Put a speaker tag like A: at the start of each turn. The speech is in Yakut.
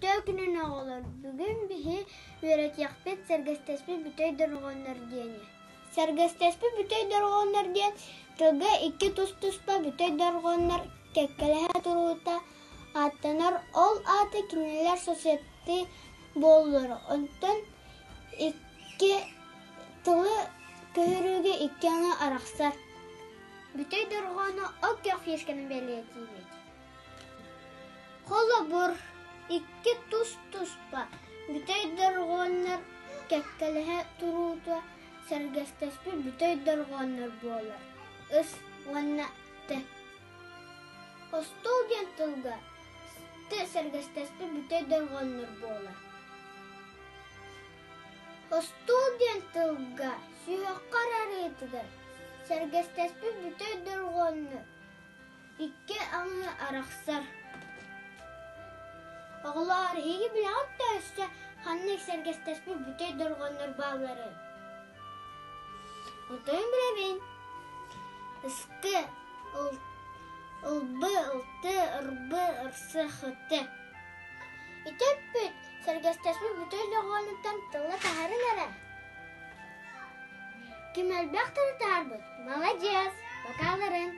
A: Үтүө күнүн оҕолор, бүгүн биһи үөрэтиэхпит сэргэстэспит бүтэй дорҕооннор диэни. Сэргэстэспит бүтэй дорҕооннор диэн тылга икки тус-туспа бүтэй дорҕооннор кэккэлэһэ туруута ааттанар, ол аата кинилэр соседтыы буоллулар, онтон икки тылы көһөрүүгэ икки аҥы арахсар. Бүтэй дорҕоону ол күөх фишканы бэлиэтиибит. Холобур, икки тус-туспа бүтэй дорҕооннор кэккэлэһэ туруута сэргэстэспит бүтэй дорҕооннор буолар: ыс уонна т. Остуол диэн тылга т сэргэстэспит бүтэй дорҕооннор буолар. Остуол диэн тылга сүһүөххэ араарыытыгар сэргэстэспит бүтэй дорҕооннор икки аҥыы арахсар. Оҕолоор, эһиги билэҕит да өссө ханнык сэргэстэспит бүтэй дорҕооннор баалларын? Отойун билэбин. Ыскы, ылбы, ылты, ырбы, ырсы, хыты. Ити эппит сэргэстэспит бүтэй дорҕоонуттан тылла таһарын эрэ. Ким элбэх тылы таһаарбыт, маладьыас, бакааларын.